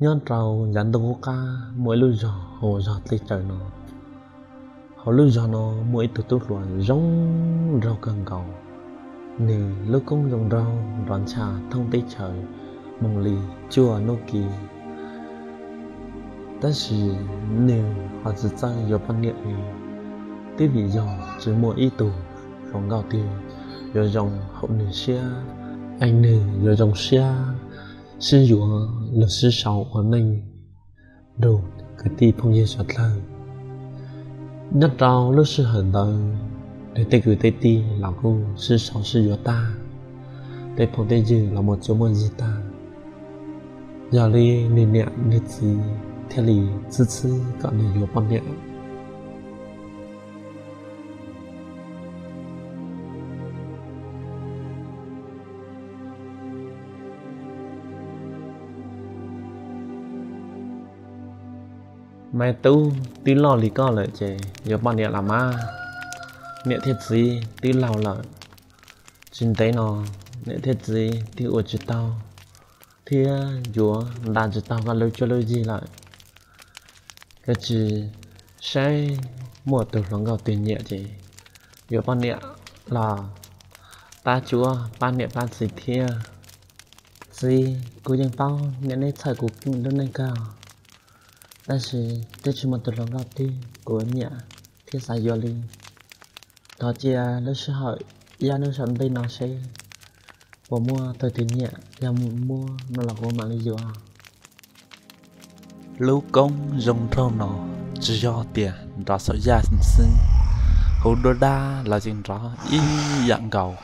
Nyob rau yav ntuj qub qab muaj ib lub zos hu ua zos Dlej Tsaws no. Hauv lub zos no muaj ib tug tub hluas zoo nraug kawg nkaus. Nws lub koob zoo nraug nrov ncha thoob teb chaws moo li cuaj hnub ki. Tab sis nws ho tsis txawj yuav poj niam li, twb vim yog tsis muaj ib tug hluas nkauj twg yuav zoo haum nws siab, es nws yuav zoo siab sib yuav los sib sau ua neej nrog kwv tij phooj ywg sawv dlawg. Nyob rau lub sij hawm ntawd, nws tej kwv tej tij los kuj sib sau sib yuav tag, tej phooj tej ywg los muaj txuj muaj yig tag. Yog li nws niam nws txiv thiaj li txhwb txhwb kom nws yuav poj niam. Me tub, twb loj li koj lawm ces yuav poj niam los mas. Niam thiab txiv twb laus lawm, tsis ntev no niam thiab txiv twb ua tsis tau thiab yuav nta tsis tau koj lub cuab lub yig lawm. Koj tsis saib muaj tus hluas nkauj twg nyiam ces yuav poj niam los tab tsuav pab niam pab txiv thiab. Txiv, kuv yeej paub niam neb txhawj kuv lub neej kawg, tab sis twb tsis muaj tus hluas nkauj twg kuv nyiam thiab xav yuav li. Thov cia lub sij hawm ib ob hnub sau ntej no seb puas muaj tus twg nyiam, yog muaj no los kuv mam li yuav. Lub koob zoo nraug no tsis yog tias nrov saum yaj xwb, hauv duab dab los yeej nrov ib yam nkaus.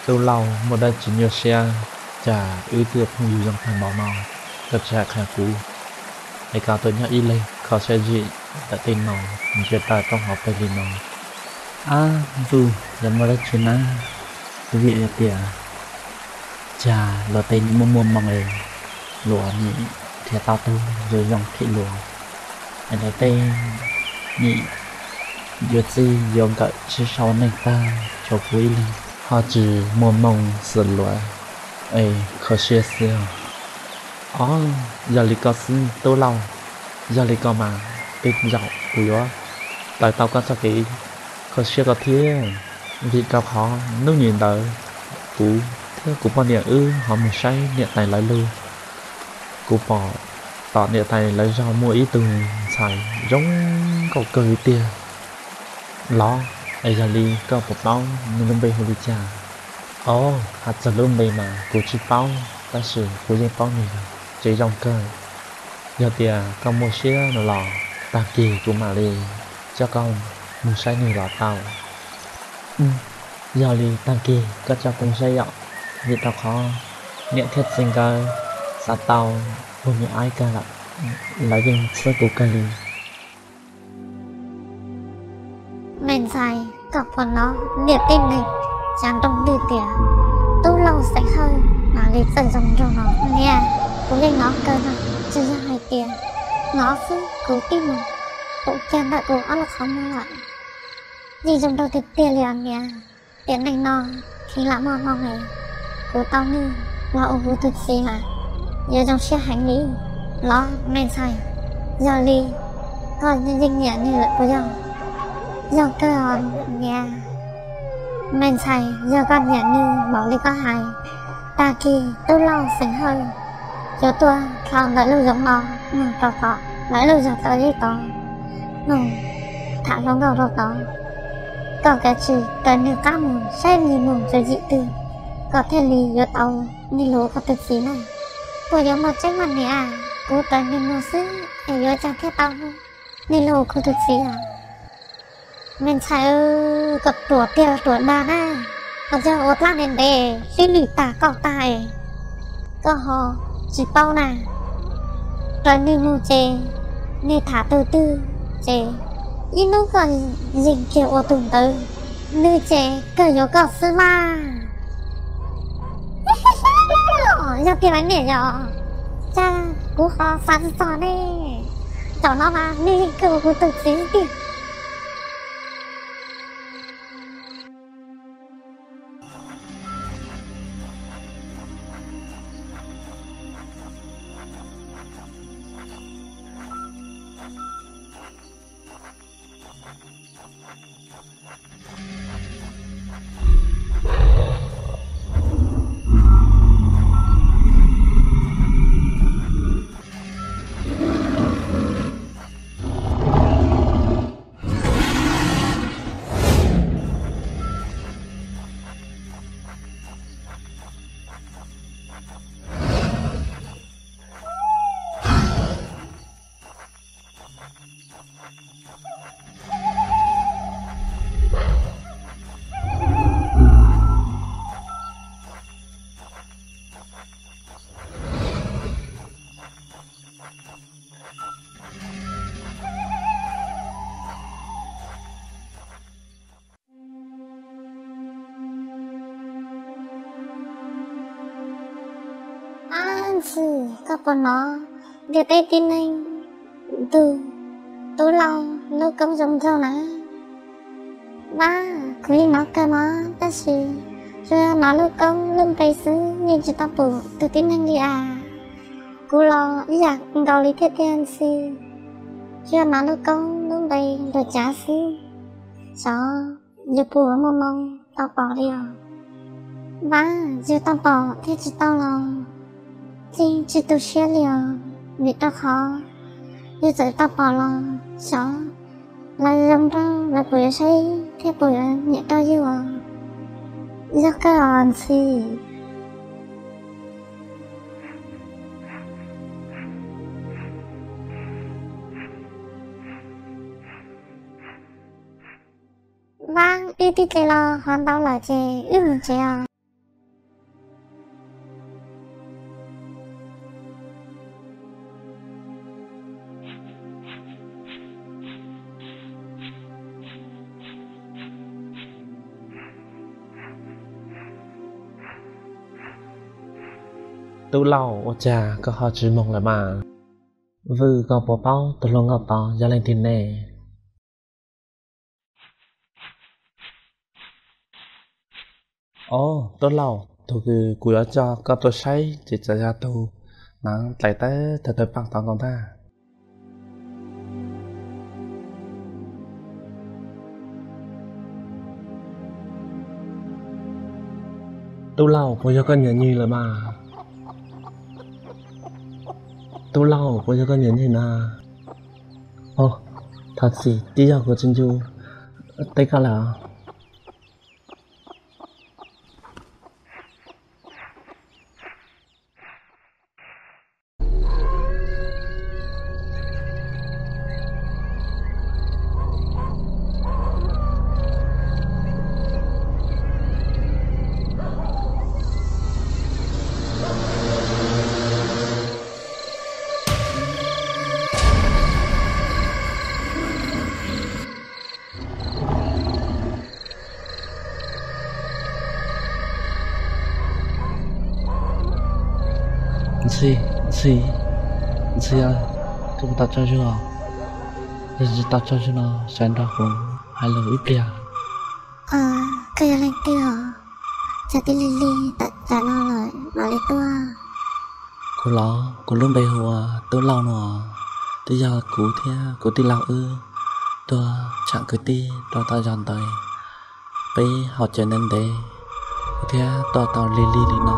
Tub Lauj, muaj dab tsi nyuaj siab, cas wb twb yog phooj ywg zoo tag npaum no, koj tsis hais qhia kuv, es koj tuaj nyob ib leeg kho siab zim ntawm tej no, ntsia taw roob hauv pes li no. Ab ntuj, yog muaj dab tsi na, kuv vim hais tias cas luag tej nim muaj muaj moo es luag nim nrhiav tau tus zoo zoo thiab luag, es luag tej nim yuav txij yuav nkawm sib sau neej tag, tshuav kuv ib leeg ho tsis muaj moo xwb luag, es kho siab xwb. Os, yog li koj xwb Tub Lauj, yog li koj mas tej zaum kuv yuav tawm tau koj txoj kev kho siab ko thiab, vim rau qhov hnub nim ntawd kuv thiab kuv poj niam wb ho mus saib niam tais lawv lug. Kuv pom tom niam tais lawv zog muaj ib tug ntxhais zoo nkauj kawg li tiag los, es yog li koj puas paub nws lub npe hu li cas? Os, hais txog lub npe mas kuv tsis paub, tab sis kuv yeej paub nws yog tsev zoo kawg. Yog tias koj muaj siab no los tag kis kuv mam li coj koj mus saib nws los tau. Yog li tag kis koj coj kuv saib yom, vim rau qhov niam thiab txiv nkawd xav tau tus me nyuam aib kawg lawm, lawv yeej txhawb kuv kawg li. Me ntxhais, koj puas hnov niam tej neeg cov nroog twg tias Tub Lauj xeem Hawj mam li txawj zoo nraug no? Niam, kuv yeej hnov kawg no, tsis yog hais tias hnov xwb, kuv twb mus pom kiag ntawm kuv ob lub qhov muag lawm. Yeej zoo nraug tiag tiag li os niam. Tiam neej no khiav lam muaj hmoo es kuv tau nws los ua kuv tus txiv mas yuav zoo siab heev li los me ntxhais. Yog li koj yeej nyiam nws lawm puas yog? Yog kawg os niam. Me ntxhais, yog koj nyiam nws npaum li koj hais, tag kis tub lauj xeem Hawj yuav tuaj dhau ntawm lub zoov no mus rau tom lawv lub zog tau zeb tod, mus tham hluas nkauj rau tod. Koj kav tsij raws nws qab mus saib nws mus tsawg yim twg, koj thiaj li yuav tau nws los ua koj tus txiv na. Puas yuav muaj tseeb mas niam? Kuv raws nws mus xwb es yuav cas thiaj tau nws los ua kuv tus txiv os? Me ntxhais, koj ruam tiag ruam dag na, koj yog ua dab ntev ntev xwb, nws tag koj tag es koj ho tsis paub na. Raws nws mus ces nws tham tus twg ces ib hnub koj yeej kiag ua tus ntawd, nws ces kawg yuav koj xwb mas. Yog tiag mas niam yog, cas kuv ho xav tsis txog ne. Zaum no mas nws yeej kawg ua kuv tus txiv tiag. Ab ntxwg, koj puas hnov ntiaj teb tib neeg ntug tub lauj lub koob zoo nraug na? Vab, kuv yeej hnov kawg mog, tab sis tsuas yog hnov lub koob lub npe xwb, yeej tsis tau pum tus tib neeg li as. Kuv los ib yam nkaus li thiab tiag ntxwg, tsuas yog hnov lub koob lub npe luag cav xwb, xyov yuav puas muaj moo tau pom li os. Vab, yog tau pom thiab tsis tau los yeej tsis tu siab li os, vim rau qhov yog txawm tau pom los xyov lawv zoo nraug lawv puas yuav saib thiab puas yuav nyiam rau yus os. Yog kawg os ntxwg. Vab, wb tib ce los hov ntau lawm ces wb mus tsev os. Tub lauj, ua cas koj ho tsis moog lawm mas? Vwj, koj puas paub tus hluas nkauj tod yog leej twg ne? Au, tub lauj, tus kws kuv yuav coj koj tuaj saib ces txawm yog tus hnav dlaim tawv tawg tawg paaj tod nkaus ntag. Tub lauj, puas yog koj niam nws lawm mas? Tub lauj, puas yog koj niam nws na? Au, thov txim, twb yog kuv tsis ncu teb koj lawm. Ntxhi, Ntxhi, Ntxhi, koj puas tau tsaug zog? Yog tsis tau tsaug zog no, sawv nrog kuv hais lus ib pliag. Koj yog leej twg os? Cas tib lig lig tam no lawm mam li tuaj? Kuv los, kuv lub npe hu ua Tub Lauj no. Twb yog kuv thiab kuv tij laug wb tuaj tsham kwv tij rau tom zos ntawd. peb ho caw ntev ntev thiab tuaj tau lig lig li no.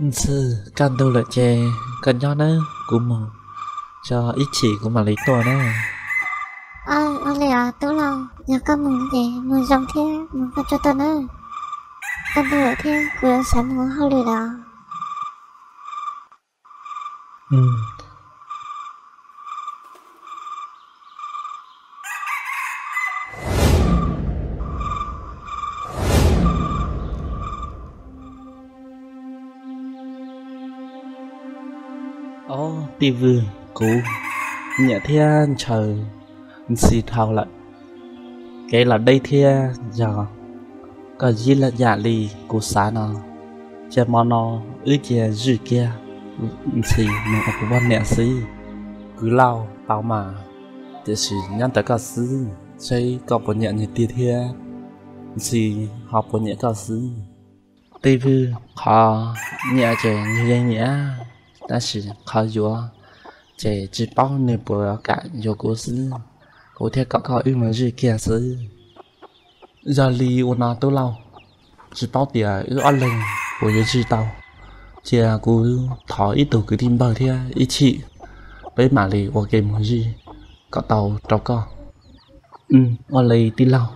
Ntxhw, kaj ntug lawm ces koj nyob nawb, kuv mus tso ib chim kuv mam li tuaj na. Ua li os tub laug, yog koj mus ces mus zoo thiab mus koj tsuag tuaj na. Kaj ntug lawm thiab kuv yuav xav mus ua hauj lwm lawm. Ob tij Vwj, kuv nyiam thiab ntshaw Ntxhi dhau lawm. Kev los deb thiab yog koj yib yam li kuv xav no, ces hmo no wb cia zwj kiag Ntxhi mus ua kuv poj niam xwb. Kwv Lauj, tau mas, tiam sis nyob ntawm koj xwb, seb koj puas nyiam nws tiag thiab Ntxhi ho puas nyiam koj xwb. Tij Vwj, qhov nyiam ces nws yeej nyiam, tab sis qhov yuav ces tsis paub nws puas kam yuav kuv xwb, kuv thiaj kom koj wb mus zwj kiag xwb. Yog li ua no tub laug, tsis paub tias wb ob leeg puas yuav zwj tau, cia kuv thov ib tug kwv tij npawg thiab ib chim peb mam li ua ke mus zwj kom tau rau koj. Ua li tij laug.